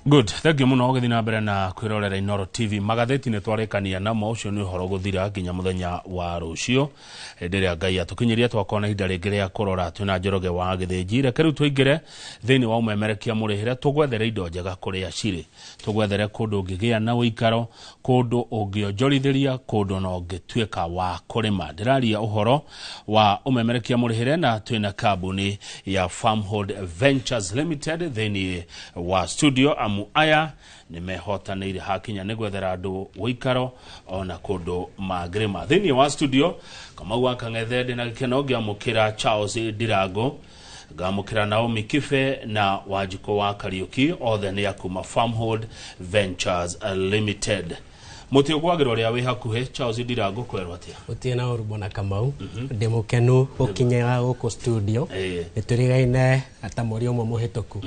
Good, thank you muno ũgĩthiĩ na mbere na kwĩrorera Inooro TV. Magathĩti nĩ twarĩkania namo, ũcio nĩ ũhoro gũthira nginya mũthenya wa rũciũ hĩndĩ ĩrĩa Ngai atũkinyĩria twakorwo na ihinda rĩngĩ rĩa kũrora. Twĩna Njoroge wa Gĩthĩnji. Reke rĩu tũingĩre thĩinĩ wa ũmemerekia mũrĩhĩre, tũgwethere indo njega kũrĩa cirĩ, tũgwethere kũndũ ũngĩgĩa na ũikaro, kũndũ ũngĩonjorithĩria, kũndũ na ũngĩtuĩka wa kũrĩma. Ndĩraria ũhoro wa ũmemerekia mũrĩhĩre na twĩna kambuni ya Farmhold Ventures Limited thĩinĩ wa studio, amu aya nĩ mehotanĩire hakinya nĩ gwethera andũ ũikaro ona kũndũ mangĩrĩma. Thĩinĩ wa studio Kamau wa Kang'ethe ndĩ na gĩkeno ngĩamũkĩra Charles Ndirango, ngamũkĩra Naomi Kibe na Wanjikũ wa Kariũki, othe nĩ akuma Farmhold Ventures Limited. Mũtĩ ũgwagĩra ũrĩa wĩ hakuhĩ. Charles Ndirango, kwerwo atĩa? Gũtirĩ na ũru, bwana Kamau. Ndĩ mũkenu gũkinyĩra gũkũ studio. Nĩ tũrigaine ta mweri ũmwe mũhĩtũku.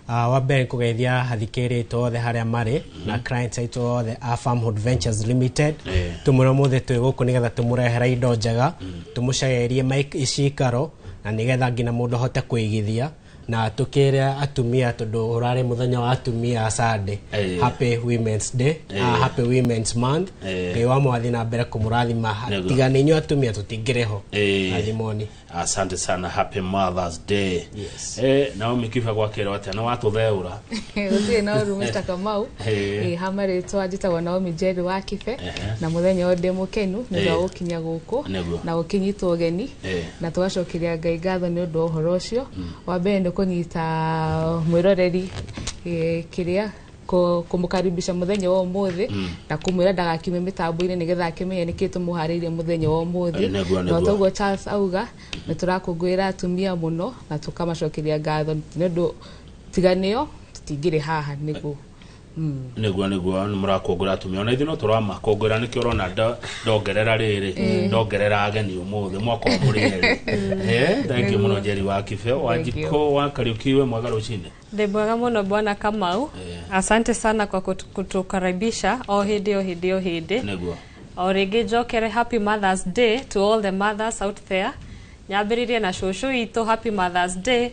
Wa mbere nĩ kũgeithia athikĩrĩria aitũ othe harĩa marĩ na clients aitũ othe a Farmhold Ventures Limited. Tũmwĩre ũmũthĩ twĩ gũkũ nĩgetha tũmũrehere indo njega, tũmũcaĩrie cikaro na nĩgetha nginya mũndũ ahote kũigithia, na tũkĩre atumia tondũ ũrarĩ mũthenya wa atumia Sunday. Happy Women's Day, happy Women's Month. Ngai wa mwathi na mbere kũmũrathima. Tiga nĩ inyuĩ atumia tũtingĩrĩ ho. Rathimoni. Asante sana, happy Mother's Day. Yes. Naomi Kibe, gwakĩrwo atĩa? Nĩ watũtheũra. Gũtirĩ na ũru, Mr. Kamau. Ha marĩtwa njĩtagwo Naomi Njeri wa Kibe, na mũthenya ũyũ ndĩ mũkenu nĩ ũndũ wa gũkinya gũkũ na gũkĩnyitwo ũgeni, na tũgacokeria Ngai ngatho nĩ ũndũ wa ũhoro ũcio. Wa mbere nĩ kũnyita mwĩroreri, kĩrĩa kũmũkaribisha mũthenya wa ũmũthĩ na kũmwĩra ndagakiume mĩtambo-inĩ nĩgetha akĩmenye nĩkĩ tũmũharĩirie mũthenya wa ũmũthĩ. Na toguo Charles auga, nĩ tũrakũngũĩra atumia mũno na tũkamacokeria ngatho nĩ ũndũ tiga nĩo tũtingĩrĩ haha nĩguo. Nĩguo nĩ mũrakũngũra atumia, ona ithuĩ no tũramakũngũĩra. Nĩkĩo ũrona ndongerera rĩrĩ, ndongerera ageni ũmũthĩ, mwakorwo mũrĩ erĩ. Thank you mũno, Njeri wa Kibe. Wanjikũ wa Kariũki, we mwega rũcinĩ. Ndĩ mwega mũno, bwana Kamau. Asante sana kwa kutukaribisha o hĩndĩ o hĩndĩ o hĩndĩ. O rĩngĩ njokere, happy Mother's Day to all the mothers out there. Nyambĩrĩrie na cũcũ witũ, happy Mother's Day,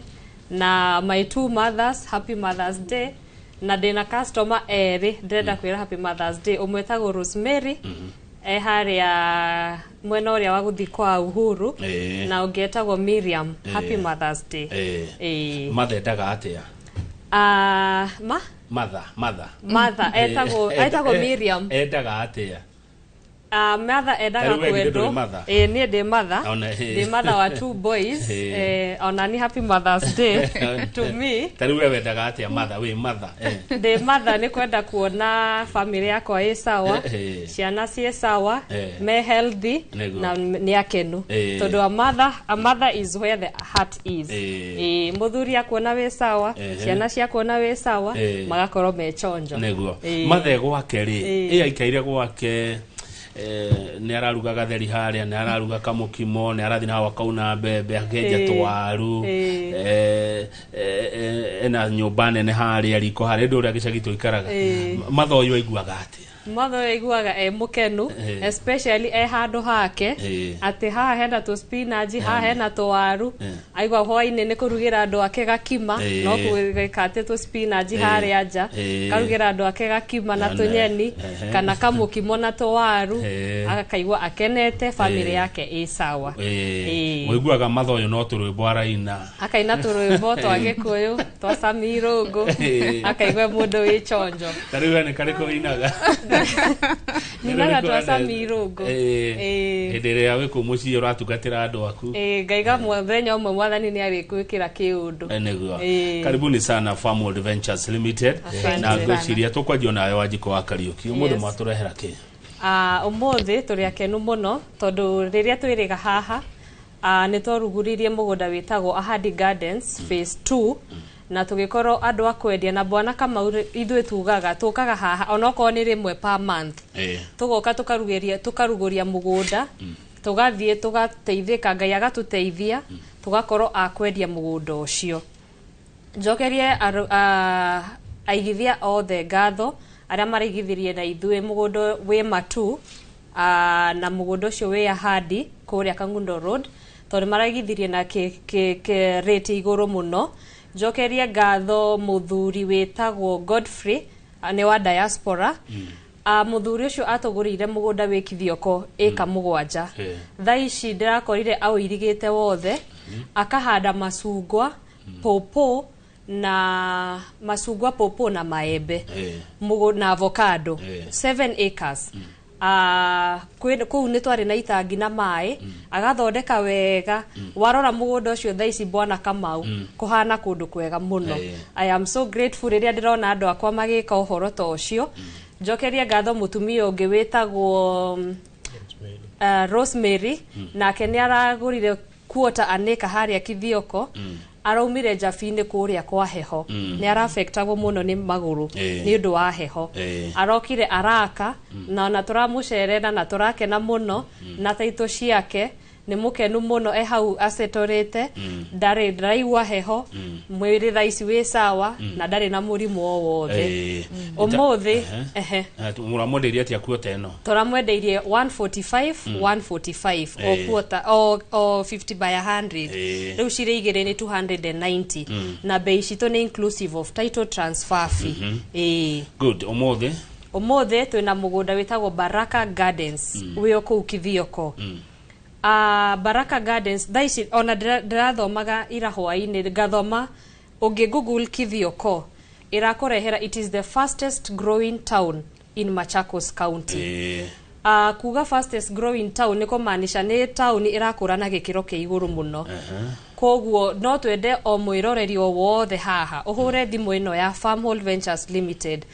na my two mothers, happy Mother's Day, na ndĩna customer erĩ ndĩrenda kwĩra happy Mother's Day. Ũmwe etagwo Rosemary, e harĩa mwena ũrĩa wa gũthiĩ kwa Uhuru, na ũngĩ etagwo Miriam. Happy Mother's Day. Mathendaga atĩa? Ah, ma Mother, mother. Mother etagwo Miriam. Endaga atĩa? Mother endaga Ta rĩu we githĩ kwendwo. ndũrĩ mother? Ĩĩ, niĩ ndĩ mother. Ona, Ndĩ mother wa two boys. Ona ni happy Mother's Day to me. Ta rĩu we wendaga atĩa, mother, wĩ mother? Ndĩ mother nĩ kwenda kuona family yakwa ĩ sawa, ciana ciĩ sawa, me healthy na nĩ akenu, tondũ a mother is where the heart is. Mũthuri akuona wĩ sawa, ciana ciakuona wĩ sawa, magakorwo me chonjo. Mathe gwake rĩ, ĩ aikaire gwake, nĩ araruga gatheri harĩa, nĩ araruga kamũkimo, nĩ arathiĩ na hau akauna mbembe, akenja tũwaru, ena nyũmba nene harĩa riko harĩa ndũ ũrĩa gĩcagi tũikaraga. Matha ũyũ aiguaga atĩa? Mother ũyũ aiguaga e mũkenu, especially e handũ hake, atĩ haha hena tũ spinach, haha hena tũwaru. Aigua hwainĩ nĩ kũrugĩra andũ ake gakima, no gwĩka atĩ tũ spinach harĩa nja, karugĩra andũ ake gakima na tũnyeni kana kamũkimo na tũwaru, agakaigua akenete, family yake ĩ sawa. Mũiguaga matha ũyũ no tũrwĩmbo araina. Akaina tũrwĩmbo twa Gĩkũyũ twa Sami Irũngũ, akaigua mũndũ wĩ chonjo. Ta rĩu we nĩ karĩkũ wĩinaga? Ninaga twa Sami Irũngũ. Hĩndĩ ĩrĩa wĩ kũu mũciĩ ũratungatĩra andũ aku. Ĩĩ, ngaiga mũthenya ũmwe mwathani nĩ arĩkwĩkĩra kĩũndũ. Nĩguo. Karibuni sana Farmworld Ventures Limited. Asante Na sana. ngwĩciria tũkwanjia nayo, Wanjikũ wa Kariũki, ũmũthĩ mwatũrehera kĩ? Ũmũthĩ tũrĩ akenu mũno tondũ rĩrĩa twĩrĩga haha, nĩ twarugũririe mũgũnda wĩtagwo Ahadi Gardens Phase 2 na tũgĩkorwo andũ a kwendia. Na bwana Kamau, ithuĩ tugaga tũkaga haha onokorwo nĩ rĩmwe per month, tũgoka tũkarugĩria, tũkarugũria mũgũnda, tũgathiĩ tũgateithĩka, Ngai agatũteithia tũgakorwo a kwendia mũgũnda ũcio. Njokerie aigithia othe ngatho arĩa maraigithirie na ithuĩ mũgũnda wĩ Matu, na mũgũnda ũcio wĩ Ahadi kũrĩa Kangundo Road, tondũ maraigithirie na kĩ rate igũrũ mũno. Njokerie ngatho muthuri witagwo Godfrey nĩ wa diaspora. Muthuri ucio atũgũrĩire mũgũnda wĩ Kithioko ĩka 7. Thaa ici ndĩrakorire aũirigĩte wothe, akahanda macungwa, pawpaw na macungwa, pawpaw na maembe na avocado, 7 acres. Kũu nĩ twarĩ na itangi na maĩ, agathondeka wega. Warora mũgũnda ũcio thaa ici bwana Kamau, kũhana kũndũ kwega mũno. I am so grateful rĩrĩa ndĩrona andũ akwa magĩka ũhoro ta ũcio. Njokerie ngatho mũtumia ũngĩ wĩtagwo Rosemary, nake nĩ aragũrire quarter an acre harĩa Kithioko. Araumire Njabi-inĩ kũrĩa kwa heho, nĩ arafectagwo mũno nĩ magũrũ nĩ ũndũ wa heho. Arokire araka na ona tũramũcerera na tũrakena mũno na taitũ ciake, nĩ mũkenu mũno e hau acetorĩte, ndarĩ ndaraigua heho, mwĩrĩ thaa ici wĩ sawa na ndarĩ na mũrimũ o wothe. Ũmũthĩ ehe. Mũramwendeirie atĩa kuota ĩno? Tũramwendeirie 145 145 o quarter, o 50 by 100. Rĩu cirĩ igĩrĩ nĩ 290, na bei citũ nĩ inclusive of title transfer fee. Ĩĩ. Good. Ũmũthĩ? Ũmũthĩ twĩna mũgũnda wĩtagwo Baraka Gardens, wĩ o kũu Kithioko. Baraka Gardens thaa ici ona ndĩrathomaga ira hwaĩ-inĩ, ngathoma ũngĩ google Kithioko ĩrakũrehera it is the fastest growing town in Machakos County. Kuga fastest growing town nĩ kũmaanisha nĩ taũni ĩrakũra na gĩkĩro kĩa igũrũ mũno. Koguo no twende o mwĩroreri o wothe haha ũhũre thimũ ĩno ya Farmhold Ventures Limited,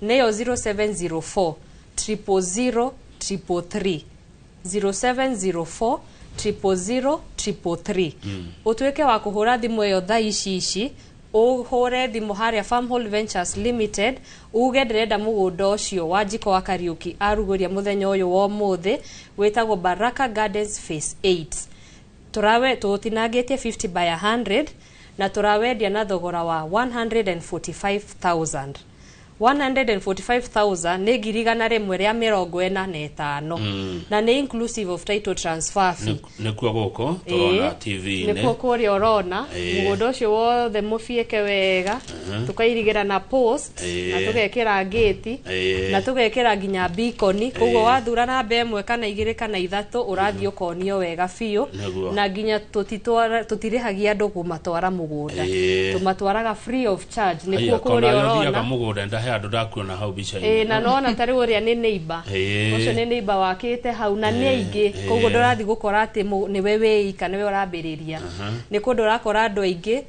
nĩyo 0704 000 333, 0704 000 333. Ũtuĩke wa kũhũra thimũ ĩyo thaa ici ici, ũhũre thimũ harĩa Farmhold Ventures Limited, uge ndĩrenda mũgũnda ũcio wa Njiko wa Kariũki arugũria mũthenya ũyũ wa ũmũthĩ, wĩtagwo Baraka Gardens Phase 8. Tũrawe tũtinangĩtie 50 by 100 na tũrawendia na thogora wa 145,000. 145,000 nĩ 145,000, na nĩ inclusive of title transfer fee. Nĩkuo gũkũ tũrona TV-inĩ. Nĩkuo kũrĩa ũrona mũgũnda ũcio wothe mũbiĩke wega, tũkairigĩra na post na tũgekĩra gate na tũgekĩra nginya beacon. Koguo wathura namba 1 kana 2 kana 3 ũrathiĩ ũkonio wega biũ. Na nginya tũtirĩhagia andũ kũmatwara mũgũnda, tũmatwaraga free of charge. Nĩkuo kũrĩa ũrona mũgũnda ndahe andũ ndakuona hau mbica-inĩ. Na nona ta rĩu ũrĩa nĩ neighbor ũcio nĩ neighbor wakĩte hau na nĩ aingĩ, koguo ndũrathiĩ gũkora atĩ nĩwe wĩika nĩwe ũrambĩrĩria. Nĩ kũndũ ũrakora andũ aingĩ,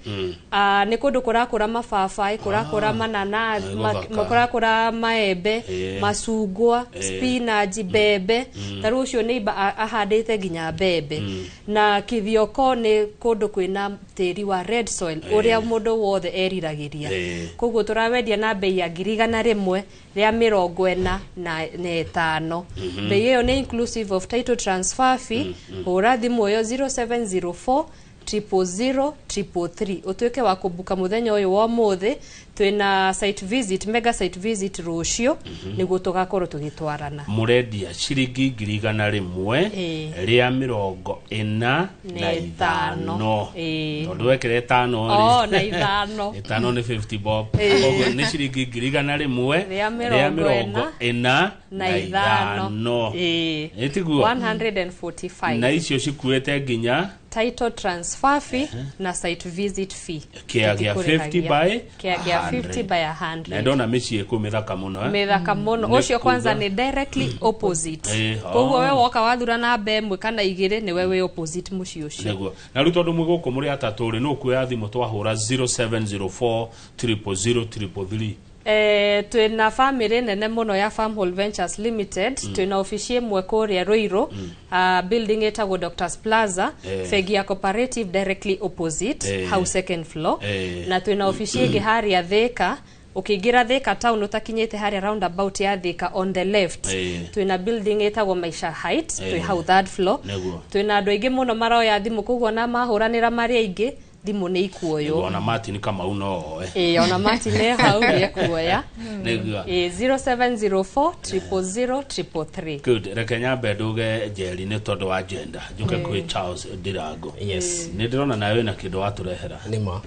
nĩ kũndũ kũrakũra mababaĩ, kũrakũra mananathi, kũrakũra maembe, macungwa, spinach, mbembe. Ta rĩu ũcio neighbor ahandĩte nginya mbembe. Na Kithioko nĩ kũndũ kwĩna tĩri wa red soil ũrĩa mũndũ wothe eriragĩria. Koguo tũrawendia na bei ya 145,000. Bei ĩyo nĩ inclusive of title transfer fee. Hũra thimũ ĩyo 0704 000 333 ũtuĩke wa kũbuka mũthenya ũyũ wa ũmũthĩ. Twĩna site visit, mega site visit rũciũ, nĩguo tũgakorwo tũgĩtwarana. Mũrendia ciringi 145,000, tondũ wekĩra 5 rĩ, na 5 5 nĩ 50 bob. Koguo nĩ ciringi 145,000. Ĩtiguo 145. Na icio cikuĩte nginya title transfer fee na site visit fee. Kĩa gĩa 50 by 100. 50 by 100. Na ndona mĩciĩ kũ mĩthaka mũno. Mĩthaka mũno. Ũcio kwanza nĩ directly opposite. Koguo we woka wathura namba 1 kana 2 nĩwe wĩ opposite mũciĩ ũcio. Nĩguo. Na rĩu tondũ mwĩ gũkũ mũrĩ atatũ rĩ, nũ kuoya thimũ twahũra 0704 000 333? Twĩna family nene mũno ya Farmhold Ventures Limited. Twĩna ofici ĩmwe kũrĩa Ruiru, building ĩtagwo Doctors Plaza, bengi ya Cooperative directly opposite, house second floor. Na twĩna ofici ĩngĩ harĩa Thika, ũkĩingĩra Thika town ũtakinyĩte harĩa roundabout ya Thika on the left. Twĩna building ĩtagwo Maisha Heights, twĩ hau third floor. Twĩna andũ aingĩ mũno maroya thimũ, koguo na mahũranĩra marĩ aingĩ Thimũ nĩ ikuoywo. Ona Martin Kamau no oe. Ĩĩ, ona Martin e hau nĩ ekuoya. Nĩguo. Ĩĩ, 0704 000 333. Good. Reke nyambe nduge Njeri nĩ tondũ wa agenda, njuke kwĩ Charles Ndirango. Yes. Nĩ ndĩrona nawe wĩna kĩndũ watũrehera. Nĩma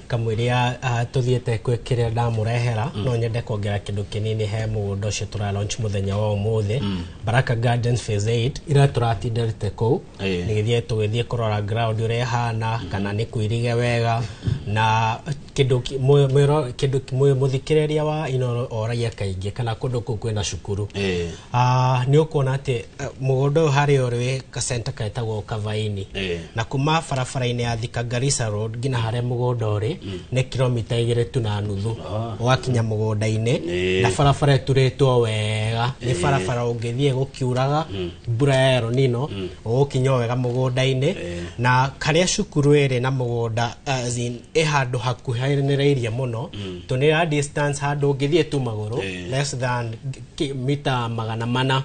kamũiria tũthiĩte kwĩ kĩrĩa ndamũrehera, no nyende kuongerera kĩndũ kĩnini he mũgũnda ũcio tũra launch mũthenya wa ũmũthĩ, Baraka Gardens Phase 8 ira tũratindarĩte kũu. Nĩgĩthiĩ tũgĩthiĩ kũrora ground ũrĩa ĩhana, kana nĩ kwĩrige wega na kĩndũ kĩndũ mũthikĩrĩria wa Inooro oragia kaingĩ kana kũndũ kũu kwĩna cukuru. Nĩ ũkuona atĩ mũgũnda ũyũ harĩa ũrĩ wĩ gacenta getagwo Kavaini, na kuma barabara-inĩ ya Thika Garissa Road nginya harĩa mũgũnda ũrĩ nĩ kilomita 2.5 ũgakinya mũgũnda-inĩ. Na barabara ĩturĩtwo wega, nĩ barabara ũngĩthiĩ gũkiuraga mbura ya El Nino, ũgũkinya o wega mũgũnda-inĩ. Na harĩa cukuru ĩrĩ na mũgũnda, as in, ĩ handũ hakuhanĩrĩirie mũno, tũnĩra distance handũ ũngĩthiĩ tu magũrũ less than mita 400.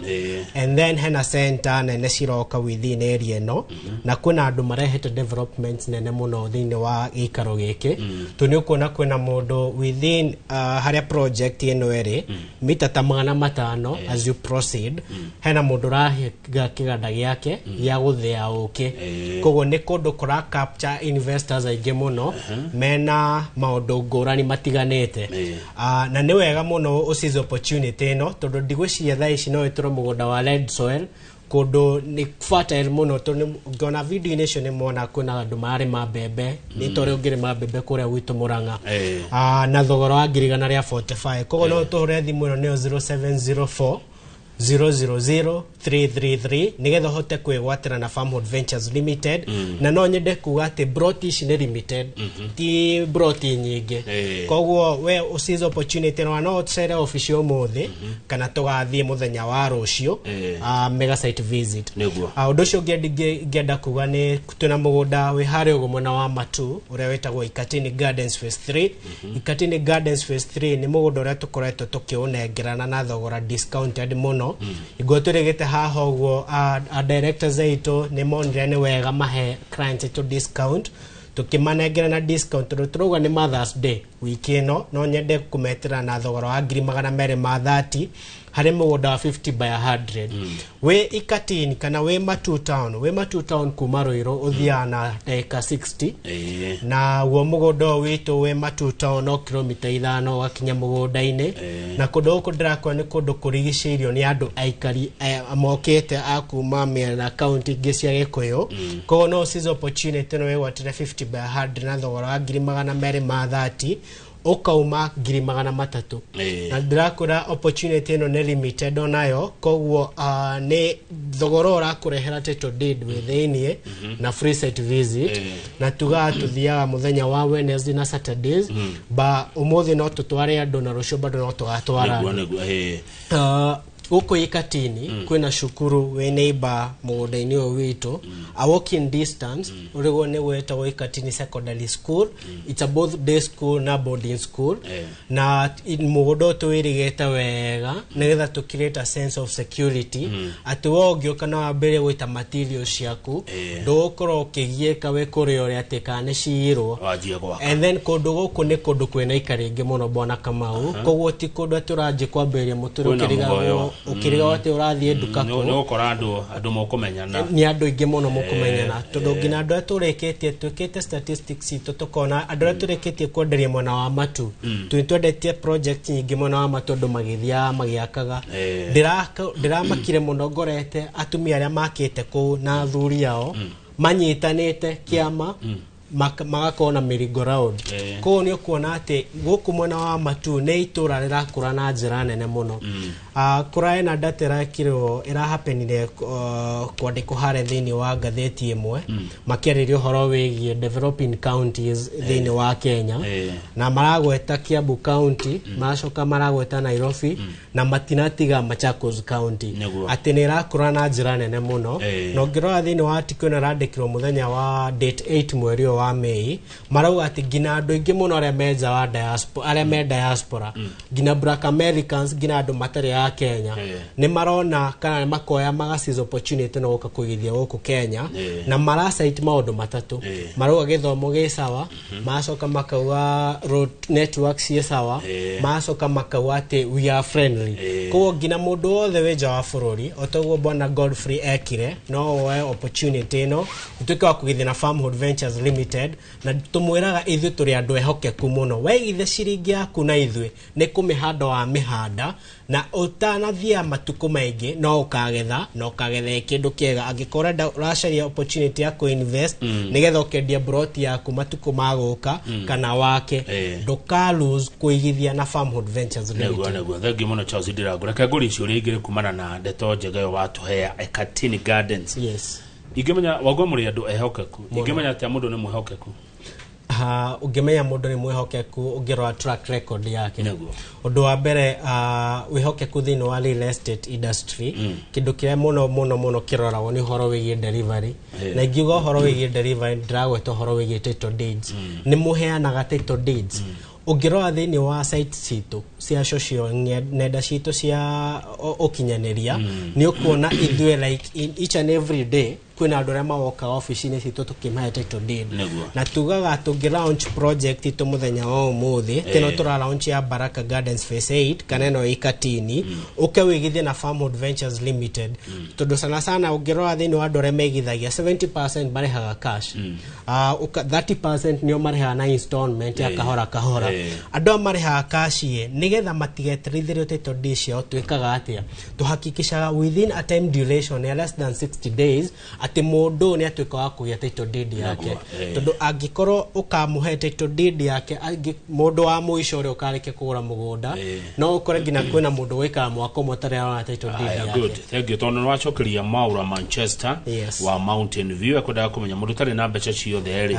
And then hena center nene ciroka within area ĩno, na kwĩna andũ marehete developments nene mũno thĩinĩ wa gĩikaro gĩkĩ. Tu nĩ ũkuona kwĩna mũndũ within harĩa project ĩno ĩrĩ, mita ta 500 as you proceed, hena mũndũ ũrahinga kĩganda gĩake gĩa gũthĩa ũkĩ. Koguo nĩ kũndũ kũra capture investors aingĩ mũno mena maũndũ ngũrani matiganĩte. Na nĩ wega mũno ũseize opportunity ĩno, tondũ ndigwĩciria thaa ici no ĩtũrwo mũgũnda wa red soil kũndũ nĩ fertile mũno, tondũ ngĩona video-inĩ icio nĩ mona kwĩna andũ mararĩma mbembe, nĩ ta ũrĩa ũngĩrĩma mbembe kũrĩa gwitũ Mũrang'a. Na thogora wa 145,000. Koguo no tũhũre thimũ ĩno, nĩyo 0704 000 333, nigetha ũhote kwĩgwatĩra na Farmhold Ventures Limited. Na no nyende kuga atĩ broti ici nĩ limited, ti broti nyingĩ. Koguo we ũseize opportunity na no ũcere obici ũmũthĩ kana tũgathiĩ mũthenya wa rũciũ, mega site visit. Ũndũ ũcio ũngĩ ingĩenda kuga nĩ twĩna mũgũnda wĩ harĩa ũguo mwena wa Matu ũrĩa wĩtagwo Ikatini Gardens Phase 3. Ikatini Gardens Phase 3 nĩ mũgũnda ũrĩa tũkoretwo tũkĩũnengerana na thogora discounted mũno. Iguo tũrĩgĩte haha ũguo, a directors aitũ nĩ monire nĩ wega mahe clients aitũ discount, tũkĩmanengera na discount tondũ tũrauga nĩ Mothers Day wiki ĩno. No nyende kũmetĩra na thogora wa 230,000 harĩ mũgũnda wa 50 by 100 wĩ Ikatini kana wĩ Matu Town. Wĩ Matu Town, kuma Ruiru ũthiaga na ndagĩka 60. Na guo mũgũnda ũyũ witũ wĩ Matu Town no kilomita 5 ũgakinya mũgũnda-inĩ. Na kũndũ gũkũ ndĩrakora nĩ kũndũ kũrigicĩirio nĩ andũ aikari mokĩte a kuma mĩena kaunti ingĩ cia Gĩkũyũ. Koguo no seize opportunity no wĩgwatĩre 50 by 100 na thogora wa 230,000, ũkauma 300,000. Na ndĩrakwĩra opportunity ĩno nĩ limited onayo, koguo nĩ thogora ũrakũrehera title deed wĩ thĩiniĩ na free site visit. Na tugaga tũthiaga mũthenya wa Wednesday na Saturdays, ba ũmũthĩ no tũtware andũ na rũciũ bado no tũgatwara andũ. Nĩguo. Gũkũ Ikatini kwĩna cukuru wĩ neighbor mũgũnda-inĩ ũyũ witũ, a walking distance, ũrĩguo nĩ gwĩtagwo Ikatini Secondary School. It's a both day school na boarding school. Na mũgũnda ũyũ tũwĩrigĩte wega nĩgetha tũ create a sense of security atĩ we ũngĩũka na wambĩrĩrie gwĩta materials ciaku, ndũgũkorwo ũkĩgiĩka wĩ kũrĩa ũrĩa atĩ kana nĩ ciirwo. Wanjie gwaka. And then kũndũ gũkũ nĩ kũndũ kwĩna aikari aingĩ mũno, bwana Kamau, koguo ti kũndũ atĩ ũranjĩ kwambĩrĩria mũtũrĩ Kwĩna ũkĩrigagwo mũgoyo. Ũkĩrigagwo atĩ ũrathiĩ nduka Nĩ kũ nĩ ũgũkora andũ mũkũmenyana. Nĩ andũ aingĩ mũno mũkũmenyana, tondũ nginya andũ arĩa tũrĩkĩtie twĩkĩte statistics citũ tũkona andũ arĩa tũrĩkĩtie kwenderia mwena wa Matu, twĩ twendetie project nyingĩ mwena wa Matu, andũ magĩthiaga magĩakaga. Ndĩramakire mũno ngorete atumia arĩa makĩte kũu na athuri ao manyitanĩte kĩama, magakorwo na merry-go round. Koguo nĩ ũkuona atĩ gũkũ mwena wa Matu nĩ itũra rĩrakũra na njĩra nene mũno. Kũrarĩ na data ĩrekirwo ĩrahapenire kwandĩkwo harĩa thĩinĩ wa ngathĩti ĩmwe, makĩarĩria ũhoro wĩgiĩ developing counties thĩinĩ wa Kenya. Na maragweta Kiambu County, maracoka maragweta Nairobi, na matinatiga Machakos County, atĩ nĩ ĩrakũra na njĩra nene mũno. Na ũngĩrora thĩinĩ wa article ĩno ĩrandĩkirwo mũthenya wa date 8 mweri ũyũ wa May, marauga atĩ nginya andũ aingĩ mũno arĩa me nja wa diaspora, arĩa me diaspora, nginya Black Americans, nginya andũ matarĩ a Kenya, nĩ marona kana nĩ makoya maga seize opportunity na gũka kũigithia gũkũ Kenya, na maracite maũndũ matatũ. Marauga gĩthomo gĩ sawa, magacoka makauga road network ciĩ sawa, magacoka makauga atĩ we are friendly. Koguo nginya mũndũ wothe wĩ nja wa bũrũri, o toguo bwana Godfrey ekire, no woe opportunity ĩno ũtuĩke wa kũgithia na Farmhold Ventures Limited, na tũmwĩraga ithuĩ tũrĩ andũ ehokeku mũno. Waigithia ciringi yaku na ithuĩ nĩ kũmĩhanda wa mĩhanda, na ũtanathia matukũ maingĩ no ũkagetha, na ũkagetha kĩndũ kĩega. Angĩkorwo ũrenda ũracaria opportunity ya kũ-invest nĩgetha ũkendia broti yaku matukũ magũka kana wake, ndũka lose kũigithia na Farmhold Ventures Limited. Nĩguo thengiũ mũno Charles Ndirango. Reke ngũrie ciũria igĩrĩ kumana na ndeto njega ĩyo watũhea Ekatini Gardens. Yes. Ingĩmenya wagwa mũrĩ andũ ehokeku, ingĩmenya atĩa mũndũ nĩ mwĩhokeku? Ũngĩmenya mũndũ nĩ mwĩhokeku ũngĩrora track record yake. Nĩguo. Ũndũ wa mbere, wĩhokeku thĩinĩ wa real estate industry, kĩndũ kĩrĩa mũno mũno mũno kĩroragwo nĩ ũhoro wĩgiĩ delivery. Na ingiuga ũhoro wĩgiĩ delivery ndĩragweta ũhoro wĩgiĩ title deeds. Nĩ mũheanaga title deeds. Ũngĩrora thĩinĩ wa site citũ cia social nenda citũ cia ũkinyanĩria, nĩ ũkuona ithuĩ like in each and every day kwĩna andũ arĩa magokaga obici-inĩ citũ tũkĩmahe title deed. Na tugaga tũngĩ launch project itũ mũthenya wa ũmũthĩ, tĩno tũra launch ya Baraka Gardens Phase 8 kana ĩno Ikatini, ũke wĩigithie na Farmhold Ventures Limited. Tondũ sana sana ũngĩrora thĩinĩ wa andũ arĩa meigithagia 70% marĩhaga cash, 30% nĩo marĩhaga na installment ya kahora kahora. Andũ aya marĩhaga cash ĩ, nĩgetha matigeterithĩrio title deed ciao, twĩkaga atĩa? Tũhakikishaga within a time duration ya less than 60 days atĩ mũndũ nĩ atuĩka wa kũgĩa title deed yake. Tondũ angĩkorwo ũkamũhe title deed yake mũndũ wa mũico ũrĩa ũkarĩkia kũgũra mũgũnda, no ũkore nginya kwĩna mũndũ wĩkaga mwaka ũmwe ũtarĩ arona title deed yake. Good, thank you. Tondũ nĩwacokeria Maura Manchester wa Mountain View ekwendaga kũmenya mũndũ ũtarĩ na mbeca ciothe rĩ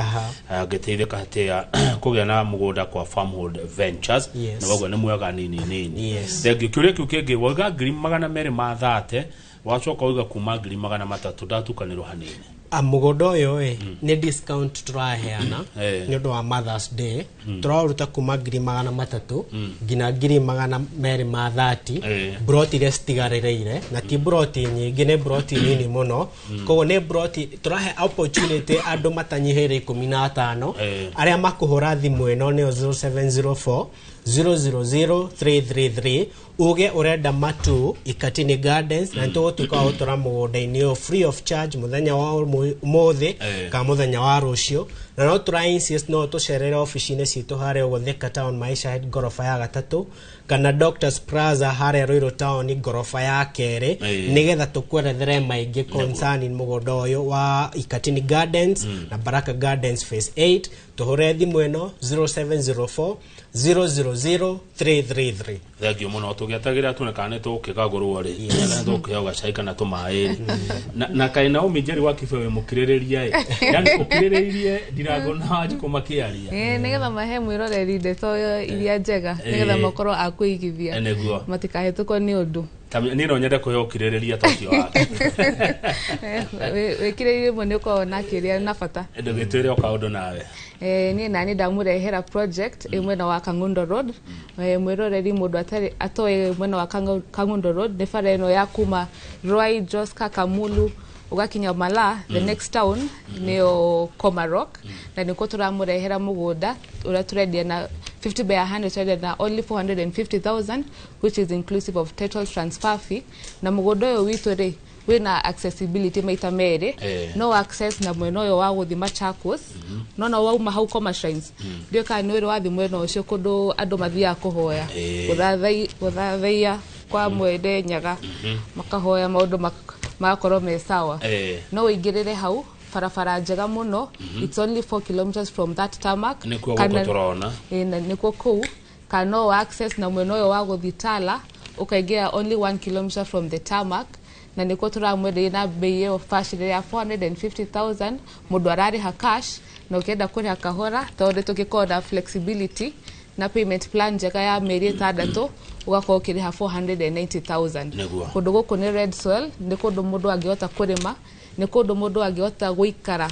angĩteithĩka atĩa kũgĩa na mũgũnda kwa Farmhold Ventures. Na woguo nĩ mwega nini nini. Thank you. Kĩũria kĩu kĩngĩ wauga 230,000, wacoka wauga kuma 300,000, ndatukanĩrwo hanini. Mũgũnda ũyũ ĩ nĩ discount tũraheana nĩ ũndũ wa Mother's Day. Tũraũruta kuma 300,000 nginya 230,000, broti iria citigarĩrĩire, na ti broti nyingĩ, nĩ broti nini mũno. Koguo nĩ broti tũrahe opportunity andũ matanyihĩire 15 arĩa makũhũra thimũ ĩno nĩyo 0704 000 333, uge ũrenda matu Ikatini Gardens, na nĩtũgũtuĩka wa gũtwara mũgũnda-inĩ ũyũ free of charge mũthenya wa ũmũthĩ kana mũthenya wa rũciũ. Na no tũra insist no tũcerere obici-inĩ citũ harĩa ũguo Thika Town Maisha Head ngoroba ya gatatũ, kana Doctors Plaza harĩa Ruiru Town ngoroba ya kerĩ, nĩgetha tũkwerethere maingĩ concerning mũgũnda ũyũ wa Ikatini Gardens na Baraka Gardens Phase 8. Tũhũre thimũ ĩno 0704 000 333. Thengiũ mũno. Tũgĩetagĩrĩra tuone kana nĩ tũgũkĩgagũrwo rĩ, kana tũgũkĩheo gacai kana tũmaĩ rĩ. Na kaĩ Naomi Njeri wa Kibe wĩ mũkirĩrĩria ĩ, yani ũkirĩrĩirie Ndirango na Wanjikũ makĩaria. Nĩgetha mahe mwĩroreri ndeto iria njega, nĩgetha makorwo a kũigithia, matikahĩtũkwo nĩ ũndũ. Niĩ no nyende kũheo ũkirĩrĩria ta ũcio wake. Wĩkirĩrĩrie rĩmwe nĩ ũkoragwo na kĩrĩa na bata. Ndũgĩtwĩre o kaũndũ nawe. Niĩ nani ndamũrehera project ĩ mwena wa Kangundo Road. Mwĩroreri mũndũ atarĩ atoĩ mwena wa Kangundo Road nĩ bara ĩno ya kuma Ruai, Joska, Kamulu ũgakinya Malaa, the next town nĩyo Komarok, na nĩkuo tũramũrehera mũgũnda ũrĩa tũrendia na 50 by 100, tũrendia na only 450,000, which is inclusive of title transfer fee. Na mũgũnda ũyũ witũ rĩ wĩna accessibility maita merĩ, no access na mwena ũyũ wa gũthiĩ Machakos, no wauma hau Koma Shrines, ndiũĩ kana nĩ ũrĩ wathiĩ mwena ũcio kũndũ andũ mathiaga kũhoya gũthathaiya kwa Mwende Nyaga, makahoya maũndũ magakorwo me sawa. No ũingĩrĩre hau barabara njega mũno, it's only 4 kilometers from that tarmac. Nĩkuo gũkũ tũrona. Nĩkuo kũu, kana no access na mwena ũyũ wa gũthiĩ Tala, ũkaingĩra only 1 kilometer from the tarmac, na nĩkuo tũramwenderia na bei ĩyo bacĩrĩre ya 450,000. Mũndũ ararĩha cash, na ũkĩenda kũrĩha kahora tondũ tũgĩkorwo na flexibility na payment plan njega ya mĩeri 6, ũgakorwo ũkĩrĩha 490,000. Kũndũ gũkũ nĩ red soil, nĩ kũndũ mũndũ angĩhota kũrĩma, nĩ kũndũ mũndũ angĩhota gũikara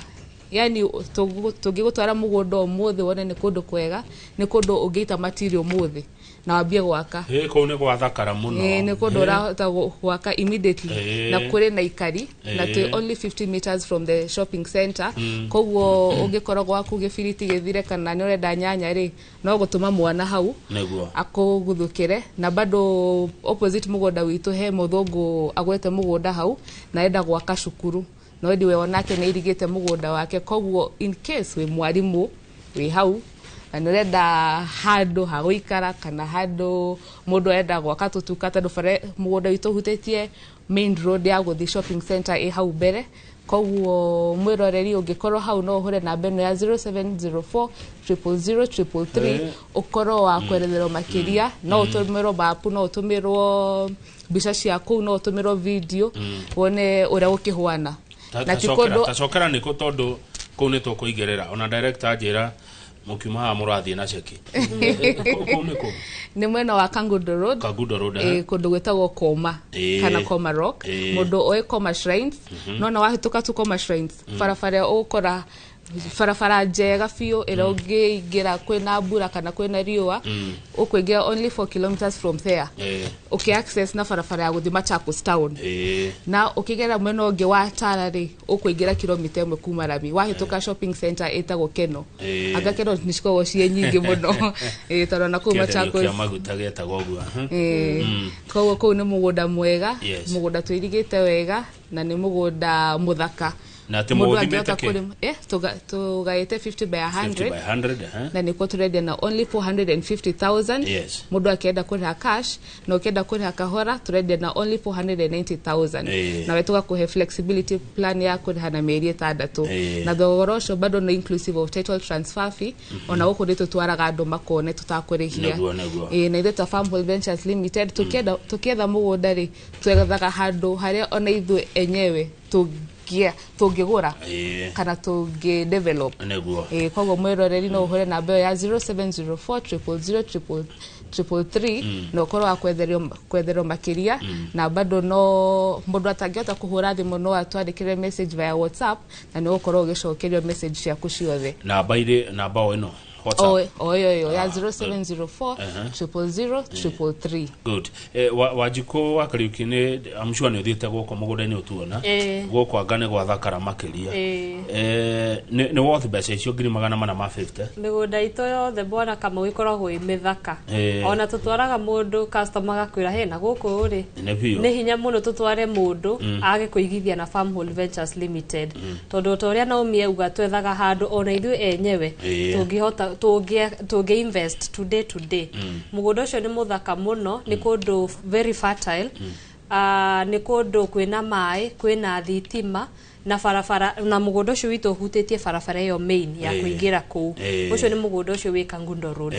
Yani tũngĩgũtwara mũgũnda ũmũthĩ wone nĩ kũndũ kwega, nĩ kũndũ ũngĩita material ũmũthĩ na wambie gwaka. Kũu nĩ gwathakara mũno. Nĩ kũndũ ũrahota gwaka immediately na kũrĩ na ikari na twĩ only 50 meters from the shopping center. Koguo ũngĩkorwo gwaku gĩbiriti gĩthire kana nĩ ũrenda nyanya rĩ, no gũtũma mwana hau akũguthũkĩre. Na bado opposite mũgũnda witũ he mũthũngũ agwete mũgũnda hau na enda gwaka cukuru, no ĩndĩ we onake nĩ airigĩte mũgũnda wake. Koguo in case wĩ mwarimũ wĩ hau na nĩ ũrenda handũ ha gũikara kana handũ mũndũ arenda gwaka tũtuka, tondũ bara mũgũnda witũ ũhutĩtie main road ya gũthiĩ shopping center ĩ hau mbere. Koguo mwĩroreri ũngĩkorwo hau no ũhũre namba ĩno ya 0704 000 333 ũkorwo wa kweretherwo makĩria. No ũtũmĩrwo mapu, no ũtũmĩrwo mbica cia kũu, no ũtũmĩrwo video wone ũrĩa gũkĩhuana. Na ti kũndũ tacokera nĩkũ, tondũ kũu nĩ tũkũigĩrĩra. Ona director anjĩra mũkiuma haha mũrathiĩ na ceki. Kũu nĩ kũ? Nĩ mwena wa Kangundo Road. Kangundo Road, kũndũ gwĩtagwo Koma kana Koma Rock. Mũndũ oĩ Koma Shrines, no na wahĩtũka tu Koma Shrines, barabara ũgũkora barabara njega biũ ĩrĩa ũngĩingĩra kwĩna mbura kana kwĩna riũa, ũkũingĩra only 4 kilometers from there. Ũkĩ access na barabara ya gũthiĩ Machakos town. Na ũkĩgera mwena ũngĩ wa Tala rĩ, ũkũingĩra kilomita 1 kuma rami. Wahĩtũka shopping center ĩtagwo Keno. Anga Keno nĩ cikoragwo ciĩ nyingĩ mũno. Tondũ na kũu Machakos kĩa maguta getagwo ũguo. Koguo kũu nĩ mũgũnda mwega, mũgũnda twĩrigĩte wega na nĩ mũgũnda mũthaka. Na atĩ mũthimĩte kĩ? Tũgaĩte 50 by 100. 50 by 100, na nĩkuo tũrendia na only 450,000. Mũndũ akĩenda kũrĩha cash na ũkĩenda kũrĩha kahora tũrendia na only 490,000. Nawe tũgakũhe flexibility plan ya kũrĩha na mĩeri 6. Na thogora ũcio bado no inclusive of title transfer fee. Ona gũkũ nĩ tũtwaraga andũ makone tũtakũrĩhia. Na ithuĩ ta Farmhold Ventures Limited tũkĩetha mũgũnda rĩ, twethaga handũ harĩa ona ithuĩ enyewe tũngĩgũra kana tũngĩ develop. Koguo mwĩroreri no ũhũre namba ĩyo ya 0704 000 333 na ũkorwo wa kwetherwo makĩria. Na bado no mũndũ atangĩhota kũhũra thimũ no atwandĩkĩre message via WhatsApp na nĩ ũgũkorwo ũgĩcokerio message ciaku ciothe. Namba irĩ, namba o ĩno WhatsApp. O ĩyo ya 0704 000 333. Good. Wanjikũ wa Kariuki nĩ I'm sure nĩ ũthiĩte gũkũ mũgũnda-inĩ ũtuona. Gũkũ anga nĩ gwathakara makĩria. Nĩ worth mbeca icio 450,000. Mĩgũnda itũ yothe bwana Kamau ĩkoragwo ĩ mĩthaka. Ona tũtwaraga mũndũ customer agakwĩra he na gũkũ rĩ nĩ hinya mũno tũtware mũndũ age kũigithia na Farmhold Ventures Limited. Tondũ ta ũrĩa Naomi auga twethaga handũ ona ithuĩ enyewe tũngĩhota tũngĩ invest today. Mũgũnda ũcio nĩ mũthaka mũno, nĩ kũndũ very fertile. Nĩ kũndũ kwĩna maĩ, kwĩna thitima na barabara, na mũgũnda ũcio witũ ũhutĩtie barabara ĩyo main ya kũingĩra kũu. Ũcio nĩ mũgũnda ũcio wĩ Kangundo Road.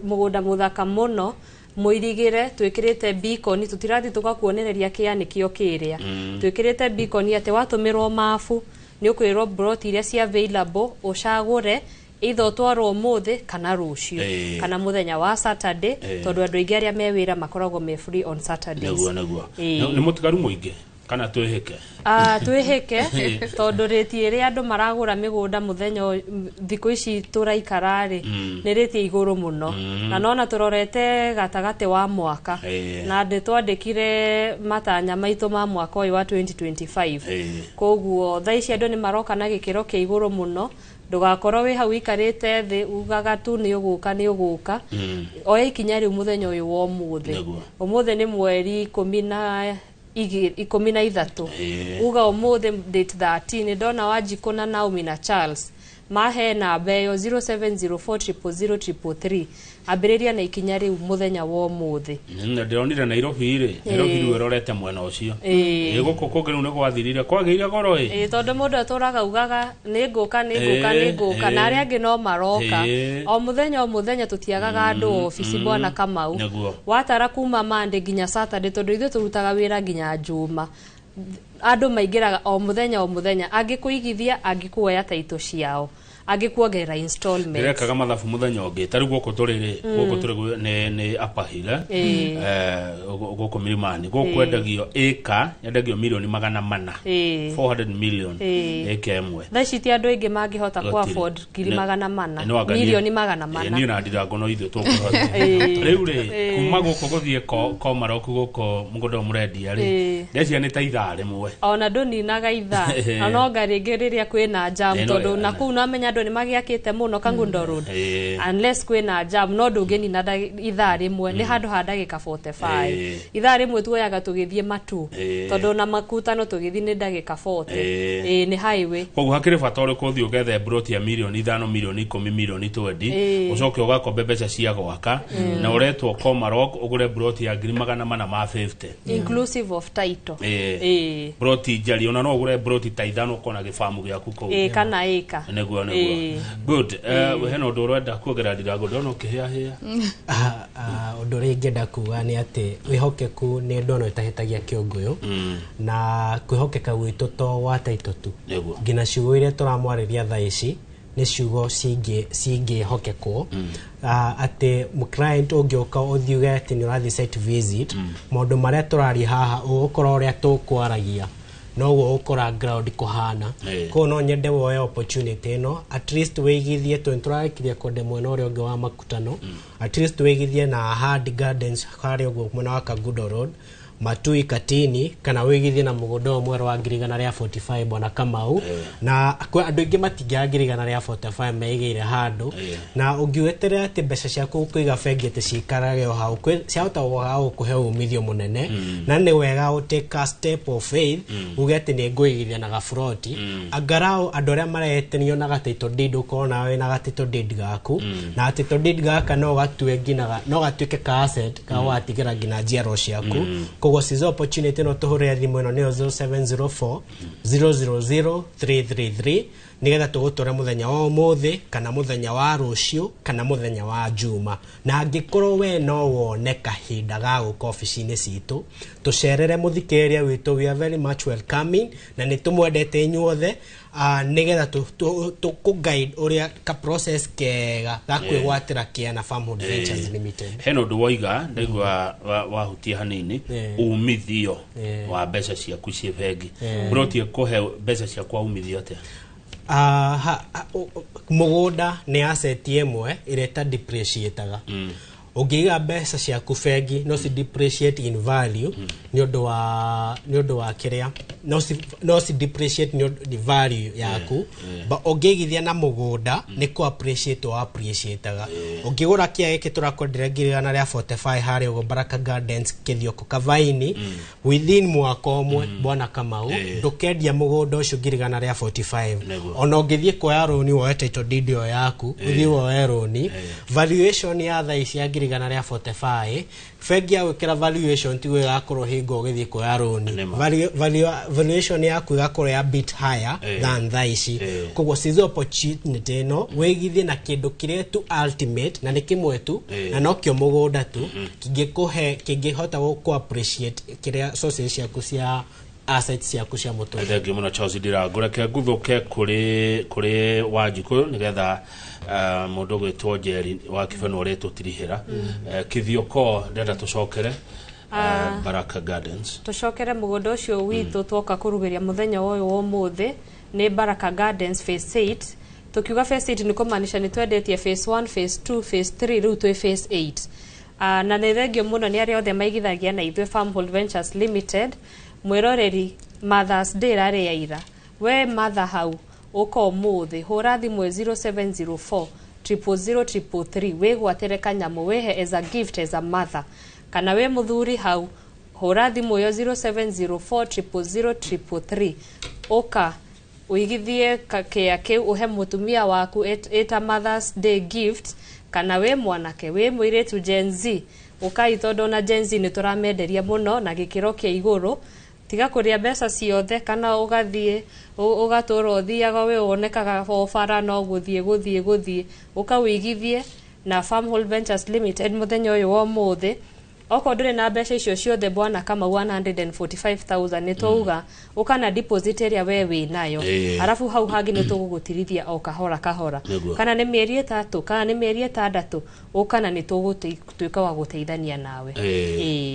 Mũgũnda mũthaka mũno, mũirigĩre, twĩkĩrĩte beacon, tũtirathiĩ tũgakuonereria kĩa nĩkĩo kĩrĩa. Twĩkĩrĩte beacon atĩ watũmĩrwo mabu nĩ ũkwĩrwo plot iria cia available ũcagũre either ũtwarwo ũmũthĩ kana rũciũ kana mũthenya wa Saturday, tondũ andũ aingĩ arĩa me wĩra makoragwo me free on Saturdays. Nĩguo. Nĩ mũtigaru mũingĩ kana twĩhĩke? Twĩhĩke tondũ rĩti ĩrĩa andũ maragũra mĩgũnda mũthenya thikũ ici tũraikara rĩ nĩ rĩti igũrũ mũno, na nona tũrorete gatagatĩ wa mwaka na nĩ twandĩkire matanya maitũ ma mwaka ũyũ wa 2025. Koguo thaa ici andũ nĩ maroka na gĩkĩro kĩa igũrũ mũno. Ndũgakorwo wĩ hau ũikarĩte thĩ ugaga tu nĩ ũgũka nĩ ũgũka. Oya ikinya rĩu mũthenya ũyũ wa ũmũthĩ. Ũmũthĩ nĩ mweri 13. Uga ũmũthĩ date 13 ndona Wanjikũ na Naomi na Charles mahe namba ĩyo 0704 000 333. Ambĩrĩria na ikinya rĩu mũthenya wa ũmũthĩ. Ndĩronire Nairobi rĩ, Nairobi rĩu ĩrorete mwena ũcio. Gũkũ kũngĩ rĩu nĩ gwathirire, kwagĩire goro ĩ. Tondũ mũndũ atũraga ugaga nĩ ngũka nĩ ngũka nĩ ngũka, na arĩa angĩ no maroka. O mũthenya o mũthenya tũtiagaga andũ obici bwana Kamau. Watara kuma Monday nginya Saturday, tondũ ithuĩ tũrutaga wĩra nginya Juma. Andũ maingĩraga o mũthenya o mũthenya, angĩkũigithia angĩkuoya taitũ ciao. Angĩkuongerera installment. Ndĩrekaga mathabu mũthenya ũngĩ, tarĩu gũkũ tũrĩ rĩ, gũkũ tũrĩ nĩ Upper Hill, gũkũ Milimani, gũkũ endagio ĩka, yendagio mirioni 400, 400 million ĩka ĩmwe. Thaa ici ti andũ aingĩ mangĩhota ku afford ngiri 400, mirioni 400. Niĩ na Ndirango no ithuĩ tũkũhota. Rĩu rĩ, kuma gũkũ gũthiĩ Komarok gũkũ mũgũnda ũyũ mũrendia rĩ, ndeciria nĩ ta ithaa rĩmwe. Ona ndũninaga ithaa, na no nga rĩngĩ rĩrĩa kwĩna jam, tondũ na kũu namenya andũ nĩ magĩakĩte mũno Kangundo Road, unless kwĩna jam, no ndũngĩnina ithaa rĩmwe, nĩ handũ ha ndagĩka 45. Ithaa rĩmwe tuoyaga tũgĩthiĩ Matu, tondũ na makutano tũgĩthiĩ nĩ ndagĩka 40. Nĩ highway. Koguo hakĩrĩ bata ũrĩkũ ũthiĩ ũgethe mburoti ya mirioni 5, mirioni 10, mirioni 20, ũcoke ũgakombe mbeca cia gwaka, na ũretwo Komarok ũgũre mburoti ya ngiri 450 inclusive of title. Mburoti njari, ona no ũgũre mburoti ta 5 ũkona gĩbamu gĩaku kũu. Kana ĩka. Nĩguo, nĩguo. Good. Hena ũndũ ũrenda kuongerera Ndirango, ndona ũkĩhĩahĩa? Ũndũ ũrĩa ingĩenda kuga nĩ atĩ wĩhokeku nĩ ndono ĩtahĩtagia kĩũngũyũ, na kwĩhokeka gwitũ to gwa title tu, nginya ciugo iria tũramwarĩria thaa ici nĩ ciugo cingĩhokekwo, atĩ client ũngĩũka ũthiuge atĩ nĩ ũrathiĩ site visit, maũndũ marĩa tũraria haha ũgũkora ũrĩa tũkwaragia noguo ũkora ground kũhana. Koguo no nyende woe opportunity ĩno, at least wĩigithie, tondũ nĩtũrarĩkirie kwenda mwena ũrĩa ũngĩ wa makutano, at least wĩigithie na Ahadi Gardens harĩa ũguo mwena wa Kangundo Road, Matui Katini, kana wĩigithie na mũgũnda ũyũ mwerũ wa 145,000 bwana Kamau. Na andũ aingĩ matingĩaga 145,000 meigĩire handũ, na ũngĩweterera atĩ mbeca ciaku kũiga bengi atĩ ciikarage o hau, ciahota gwaga gũkũhe umithio mũnene, na nĩ wega ũ take a step of faith, uge atĩ nĩ ngũigithia na gaburoti, angarau andũ arĩa maretenio na ga title deed, ũkorwo nawe na ga title deed gaku, na title deed gaka no gatue nginya, no gatuĩke ka asset ka gũgatigĩra nginya njiarwa ciaku. Koguo seize opportunity no tũhũrĩre thimũ ĩno, nĩyo 0704 000 333, nigetha tũgũtware mũthenya wa ũmũthĩ kana mũthenya wa rũciũ kana mũthenya wa Juma. Na angĩkorwo we no wone kahinda ga gũka obici-inĩ citũ, tũcerere mũthikĩrĩria witũ, we are very much welcoming, na nĩ tũmwendete inyuothe, nigetha tũkũ guide ũrĩa ka process kega ga kwĩgwatĩra kĩa na Farmhold Ventures Limited. Hena ũndũ woiga ndaigua wahutia hanini, umithio wa mbeca ciaku ciĩ bengi. Mburoti ĩkũhe mbeca ciaku umithio atĩa? Mũgũnda nĩ asset ĩmwe ĩrĩa ĩta depreciataga. Ũngĩiga mbeca ciaku bengi no ci depreciate in value nĩ ũndũ wa kĩrĩa, no ci depreciate nĩ ũndũ value yaku, but ũngĩigithia na mũgũnda nĩ kũ appreciate o appreciataga. Ũngĩgũra kĩa gĩkĩ tũrakwenderia 145,000 harĩa ũguo Baraka Gardens Kĩthioko Kavaini, within mwaka ũmwe bwana Kamau ndũkendia mũgũnda ũcio 145,000. Ona ũngĩthiĩ kuoya rũni woe title deed ĩyo yaku, ũthiĩ woe rũni, valuation ya thaa ici ya 145,000, bengi ya gwĩkĩra valuation tiguo ĩgakorwo hingo ũgĩthiĩ kuoya rũni, valuation yaku ĩgakorwo ya bit higher than thaa ici. Koguo seize opportunity ĩno, wĩigithie na kĩndũ kĩrĩa tu ultimate, na nĩ kĩmwe tu, na nokĩo mũgũnda tu kĩngĩkũhe, kĩngĩhota gũkũ appreciate kĩrĩa sources ciaku cia assets ciaku cia mũtũrĩre. Thengiũ mũno Charles Ndirango, reke nguthũke kũrĩ Wanjikũ nĩgetha mũndũ ũgwĩtwo Njeri wa Kibeno ũrĩa tũtirihĩra Kĩthioko, ndĩrenda tũcokere Baraka Gardens. Tũcokere mũgũnda ũcio witũ twoka kũrugĩria mũthenya ũyũ wa ũmũthĩ nĩ Baraka Gardens phase 8. Tukiuga phase 8 nĩ kũmaanisha nĩ twendetie phase 1, phase 2, phase 3, rĩu twĩ phase 8. Na nĩ thengio mũno nĩ arĩa othe maigithagia na ithuĩ Farmhold Ventures Limited. Mwĩroreri, Mother's Day rarĩ ya ira, we mother hau ũka ũmũthĩ hũra thimũ 0704 000 333, wĩgwatĩre kanyamũ wĩhe as a gift as a mother, kana wĩ mũthuri hau hũra thimũ ĩyo 0704 000 333, ũka ũigithie kĩa kĩu ũhe mũtumia waku ĩta Mother's Day gift, kana wĩ mwanake wĩ mũirĩtu Gen Z, ũkai tondũ ona Gen Z nĩ tũramenderia mũno na gĩkĩro kĩa igũrũ. Tiga kũrĩa mbeca ciothe kana ũgathiĩ ũgatũra ũthiaga we wonekaga o bara no gũthiĩ gũthiĩ gũthiĩ, ũka wĩigithie na Farmhold Ventures Limited mũthenya ũyũ wa ũmũthĩ. Okorwo ndũrĩ na mbeca icio ciothe bwana Kamau 145,000, nĩ twauga ũka na deposit ĩrĩa we wĩ nayo, arabu hau hangĩ nĩ tũgũgũtirithia o kahora kahora. Kana nĩ mĩeri 3, kana nĩ mĩeri 6, ũka na nĩ tũgũtuĩka wa gũteithania nawe.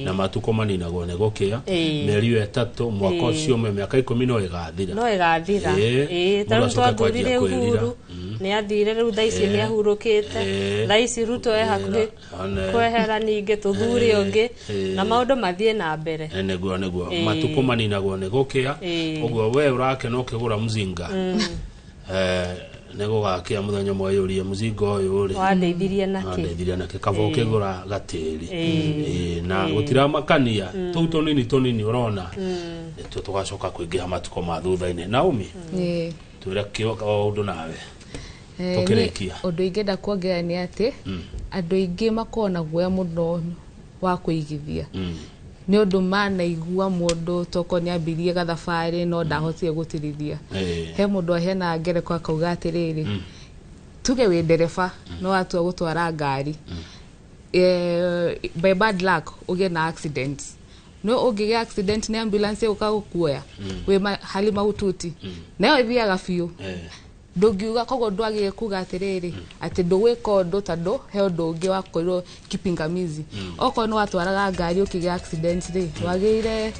Na matukũ maninagwo nĩ gũkĩa, mĩeri 3, mwaka ũcio ũmwe, mĩaka 10 no ĩgathira. No ĩgathira. Ta rĩu twathurire Uhuru, nĩ athire, rĩu thaa ici nĩ ahurũkĩte, thaa ici Ruto e hakuhĩ kwehera, ningĩ tũthure ũngĩ na maũndũ mathiĩ na mbere. Nĩguo matukũ maninagwo nĩ gũkĩa. Ũguo we ũrakena ũkĩgũra mzinga, nĩ gũgakĩa mũthenya ũmwe ũyũrie mũzinga ũyũ rĩ wandeithirie nakĩ, kaba ũkĩgũra gatĩri. Na gũtiramakania tũu tũnini tũnini ũrona nĩtuo tũgacoka kũingĩha matukũ ma thutha-inĩ. Naomi, twĩre o ũndũ nawe tũkĩrĩkia. Ũndũ ingĩenda kuongerera nĩ atĩ andũ aingĩ makoragwo na guoya mũno wa kũigithia, nĩ ũndũ manaigua mũndũ toko nĩ ambirie gathabarĩ no ndahotire gũtirithia. He mũndũ aheanaga ngereko akauga atĩrĩrĩ, tuge wĩ ndereba no watua gũtwara ngari, by bad luck ũgĩe na accident, no ũngĩgĩa accident nĩ ambulance ĩgũka gũkuoya wĩ hali mahututi, nayo ĩthiaga biũ. Ndũngiuga, koguo ndwagĩrĩire kuga atĩrĩrĩ atĩ ndũgwĩka ũndũ tondũ he ũndũ ũngĩ wakorirwo kipingamizi. Okorwo nĩ watwaraga ngari ũkĩgĩa accident rĩ, wagĩrĩire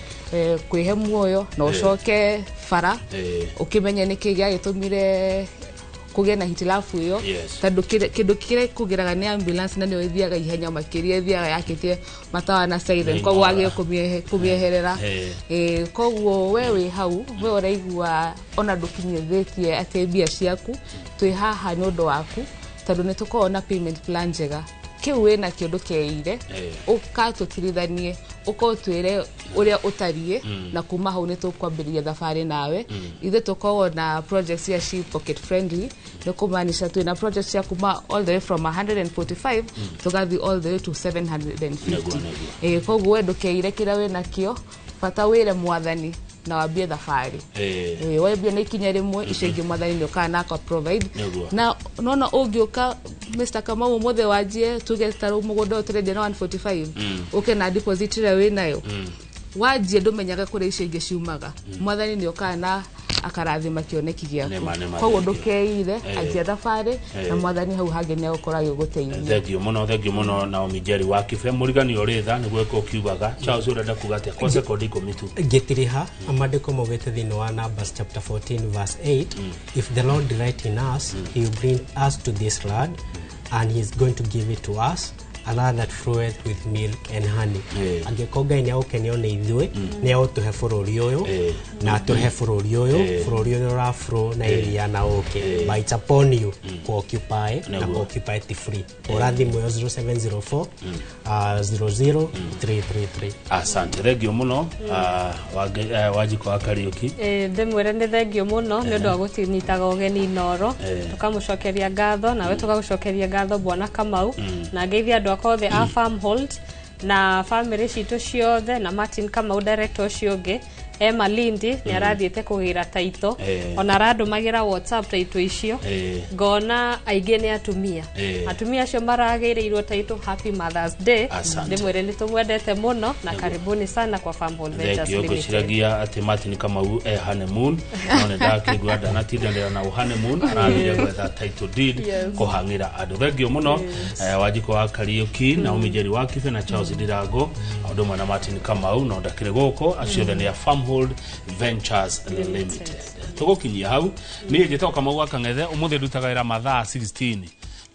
kwĩhe muoyo na ũcoke bara ũkĩmenye nĩkĩ gĩagĩtũmire kũgĩe na hitilafu ĩyo, tondũ kĩndũ kĩrĩa kũgĩraga nĩ ambulance na nĩyo ĩthiaga ihenya makĩria, ĩthiaga yakĩtie matawa na siren, koguo wagĩrĩire kũmĩeherera. Koguo we wĩ hau, we ũraigua ona ndũkinyithĩtie atĩ mbia ciaku, twĩ haha nĩ ũndũ waku, tondũ nĩ tũkoragwo na payment plan njega. Kĩu wĩnakĩo ndũkeire, ũkatũtirithanie, ũka ũtwĩre ũrĩa ũtariĩ, na kuma hau nĩ tũkwambĩrĩria thabarĩ nawe. Ithuĩ tũkoragwo na project cia she pocket friendly, nĩ kũmaanisha twĩna project cia kuma all the way from 145 tũgathiĩ all the way to 750. Koguo we ndũkeire kĩrĩa wĩnakĩo, bata wĩre mwathani na wambie thabarĩ. Wambie na ikinya rĩmwe, icio ingĩ mwathani nĩ ũkaga na aka provide. Na nona ũngĩũka Mr. Kamau ũmũthĩ wanjie tuge ta rĩu mũgũnda ũyũ tũrendia na 145, ũke na deposit ĩrĩa wĩnayo, wanjie ndũmenyaga kũrĩa icio ingĩ ciumaga. Mwathani nĩ ũkaga na akarathima kĩoneki gĩaku. Koguo ndũkeire, anjia thabarĩ na mwathani hau hangĩ nĩ egũkorwo agĩgũteithia. Thengio mũno Naomi Njeri wa Kibe. Mũrigani ũrĩ tha nĩguo ũkiugaga. Charles, ũrenda kuga atĩa kwa sekondi 10 tu? Ngĩtiriha maandĩko maugĩte thĩinĩ wa Numbers chapter 14 verse 8, if the Lord delight in us, he will bring us to this land and he is going to give it to us, a land that floweth with milk and honey. Angĩkorwo Ngai nĩ agũkenio nĩ ithuĩ, nĩ egũtũhe bũrũri ũyũ, na atũhe bũrũri ũyũ, bũrũri ũrĩa ũra flow na iria na ũkĩ. But it's upon you ku occupy, na ku occupy ti free. Hũra thimũ ĩyo 0704 00 333. Asante, thengio mũno Wanjikũ wa Kariũki. Ndĩmwĩre nĩ thengio mũno nĩ ũndũ wa gũtinyitaga ũgeni Inooro, tũkamũcokeria ngatho, nawe tũgagũcokeria ngatho bwana Kamau, na ngeithia andũ akwa othe a Farmhold na family citũ ciothe, na Martin Kamau director ũcio ũngĩ e Malindi nĩ arathiĩte kũgĩra taito, ona arandũmagĩra WhatsApp taito icio, ngona aingĩ nĩ atumia, atumia acio maragĩrĩirwo taito. Happy Mother's Day, ndĩmwĩre nĩ tũmwendete mũno na karibuni sana kwa Farmhold Ventures Limited. Ngwĩciragia atĩ Martin Kamau e honeymoon, no nĩ ndakĩigua ndanatindanĩra na honeymoon, arathire gwetha title deed kũhang'ĩra andũ. Thengio mũno Wanjikũ wa Kariũki, Naomi Njeri wa Kibe na Charles Ndirango, ũndũ ũmwe na Martin Kamau, no ndakĩrĩ gũkũ, acio othe nĩ a Farmhold Ventures Limited. Tũgũkinyia hau. Niĩ njĩtagwo Kamau wa Kang'ethe, ũmũthĩ ndutaga wĩra mathaa 16,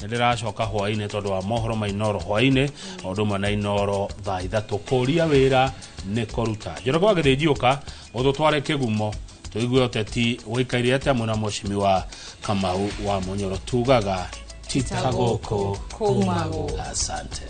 nĩ ndĩracoka hwaĩ-inĩ tondũ wa mohoro ma Inooro hwaĩ-inĩ, ũndũ ũmwe na Inooro thaa 3. Kũria wĩra nĩ kũruta. Njoroge wa Gĩthĩnji ũka ũtũtware kĩgumo tũigue ũteti ũikaire atĩa mwĩna mheshimiwa Kamau wa Mũnyoro. Tugaga tita gũkũ kuma gũkũ. Asante.